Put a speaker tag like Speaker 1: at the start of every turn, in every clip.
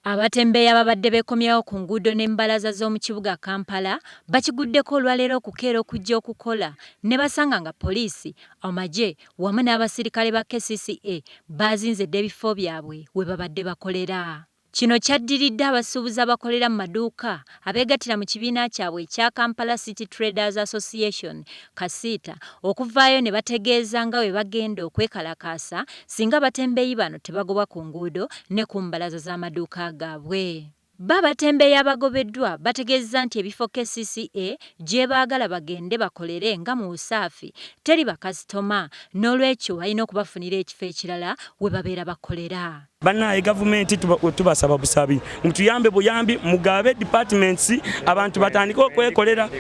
Speaker 1: Abatembeeyi ababadde beekomyawo ku nguudo n'embalaza z'omu kibuga Kampala bakiguddeko olwaleero okukeera okujja okukola ne basanga nga poliisi, amagye wamu n'abasirikale ba KCCA baazinze dda ebifo byabwe we babadde bakolera. Kino kyaddiridde abasuubuzi abakolera mu maduuka abeegattira mu kibiina kyabwe ekya Kampala City Traders Association, Kasiita, okuvaayo ne bategeeza nga bwe bagenda okwekalakaasa singa abatembeeyi bano tebagobwa ku nguudo ne ku mbalaza z'amaduuka gaabwe. Bo abatembeeyi abagobeddwa bategeezezza nti ebifo KCCA gy'ebaagala bagende bakolere nga mu Usaafi teri bakasitoma noolwekyo balina okubafunira ekifo ekirala we babeera bakolera.
Speaker 2: Banaye gavumenti tubasaba busabi mutuyambe buyambi mugabe departments abantu batandike okwekolera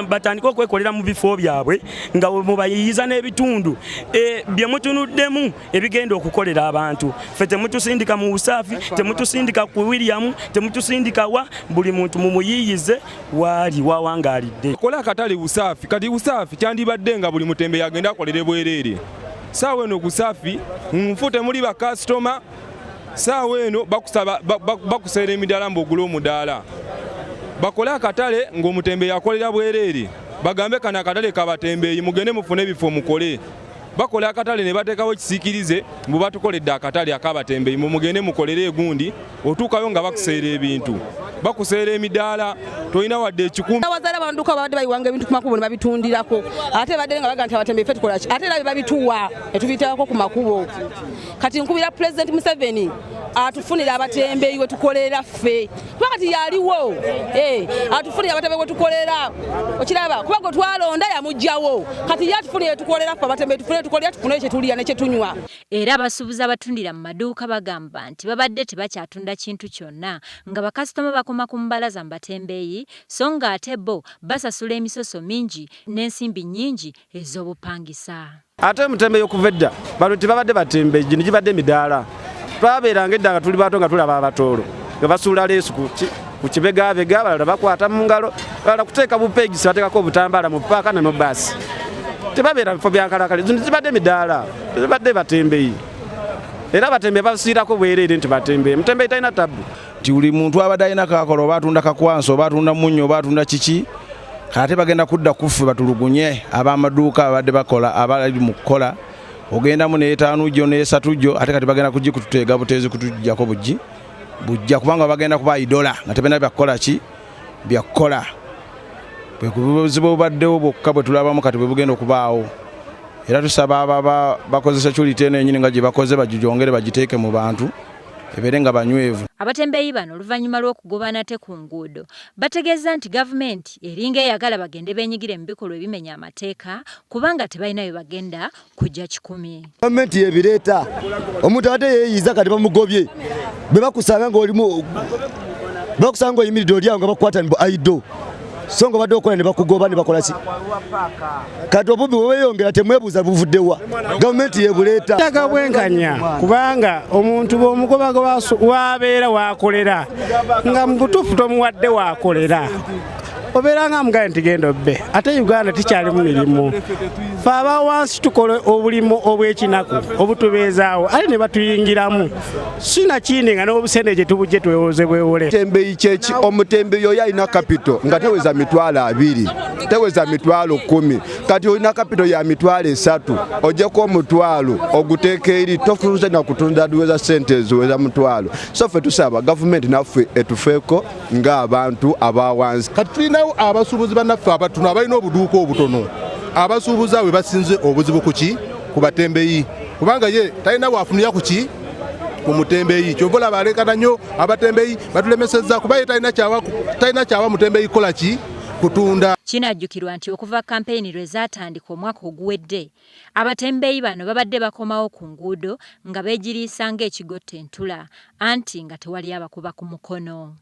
Speaker 2: batandike okwekolera mu bifo byabwe nga mubayiyiza n'ebitundu e, bye mutunuddemu ebigenda okukolera abantu ffe temutusindika mu usaafi temutusindika ku william temutusindika wa buli muntu mumuyiyize waali wawangalidde
Speaker 3: kola akatale usaafi kati usaafi kyandibadde nga buli mutembe yagenda akolere bwereere Saawa eno kusafi nfu temuli bakasitoma. Saawa eno bakuseera emidaala mbu ogule omudaala. Bakole akatale ng'omutembeeyi akolera bwereere, bagambe kano akatale kabatembeeyi mugende mufune ebifo mukole. Bakola akatale ne bateekawo ekisiikirize mbu batukoledde akatale akabatembeeyi mbu mugende mukolere egundi, otuukayo nga bakuseera ebintu, bakuseera emidaala, tolina wadde ekikumi.
Speaker 4: Abazaala banduka babadde bayiwanga ebintu ku makubo ne babitundirako, ate badde nga baga nti abatembeeyi ffe tukola ki, ate era bye babituwa ne tubiteekako ku makubo. Kati nkubira Pulezidenti Museveni atufunire abatembeeyi we tukolera ffe, kuba kati yaliwo eh, atufunire abatembeeyi we tukolera, okiraba, kuba gwe twalonda yamuggyawo, kati ye atufunire tukolera ffe abatembeeyi, tufune tukolera, tufune kye tulya ne kye tunywa.
Speaker 1: Era abasuubuzi abatundira mu maduuka bagamba nti babadde tebakyatunda kintu kyonna nga bakasitoma bakoma ku mbalaza mu batembeeyi so ng'ate bo basasula emisoso mingi n'ensimbi nnyingi ez'obupangisa.
Speaker 5: Ate omutembeeyi okuva edda bano tebabadde batembeeyi, gino gibadde midaala. Twabeeranga edda nga tuli bato nga tulaba abatoolo nga basuula leesu ku kibegabega, abalala bakwata mu ngalo, abalala kuteeka bupeegisi bateekako obutambaala mu paaka ne mu baasi. Tebabeera bifo bya nkalakale, zino zibadde midaala, tezibadde batembeeyi. Era abatembeeyi basiirako bwereere nti batembeeyi. Mutembeeyi talina tabbu.
Speaker 6: Nti buli muntu abadde alina kakola oba atunda kakwanso oba atunda munnyo oba atunda kiki, kati bagenda kudda kuffe batulugunye ab'amaduuka abadde bakola abali mu kukola ogendamu n'etaano gyo n'esatu gyo, ate kati bagenda kugikututeega buteezi kutuggyako bugi bujja kubanga bagenda kuba idola nga tebalina byakukola ki byakukola. Bwe buzibu obubaddewo bwokka bwe tulabamu kati bwe bugenda okubaawo, era tusaba ababa bakoze security eno yennyini nga gye bakoze bagigyongere bagiteeke mu bantu ebeere nga banywevu.
Speaker 1: Abatembeeyi bano oluvannyuma lw'okugoba nate ku nguudo bategeezza nti gavumenti eringa eyagala bagende beenyigire mu bikolwa ebimenya amateeka kubanga tebalina we bagenda kujja kikumi.
Speaker 7: Gavumenti yebireeta, omuntu abadde yeeyiiza kati bamugobye, bwe bakusanga ng'olimu bakusanga ng'oyimiridde oli awo nga bakukwata mbu aido so nga obadde okola ne bakugoba ne bakola ki? Kati obubbi bwe bweyongera temwebuuza buvudde wa, gavumenti yebuleeta.
Speaker 8: Taga bwenkanya kubanga omuntu bw'omugobagoba wabeera wakolera nga mu butuufu tomuwadde wakolera obeera nga mugaye nti genda obbe. Ate Uganda tekyalimu mirimu, fe aba wansi tukola obulimu obw'ekinaku obutubeezaawo ate ne batuyingiramu sinakindi nga n'obusente gye tubujje twewoze bwewole.
Speaker 9: Omutembeyi kyeki? Omutembeyi oyo alina kapito nga teweza 20,000, teweza 10,000, kati olina kapito ya 30,000, ojjeko omutwalo oguteeka eri tofuze na kutunda duweza sente eziweza mutwalo. So ffe tusaba gavumenti naffe etufeeko ng'abantu aba wansi.
Speaker 10: Kati tulinawo abasuubuzi bannaffe abatono abalina obuduuka obutono, abasuubuzi abo basinze obuzibu kuki ku batembeyi, kubanga ye talina bwafunira kuki ku mutembeyi. Kyova olaba alekana nnyo abatembeyi batulemesezza, kuba ye talina kyawa mutembeyi kukola ki kutunda.
Speaker 1: Kinajjukirwa nti okuva kampeyini lwe zaatandika omwaka oguwedde, abatembeeyi bano babadde bakomawo ku nguudo nga beegiriisa ng'ekigotta entula anti nga tewali abakuba ku mukono.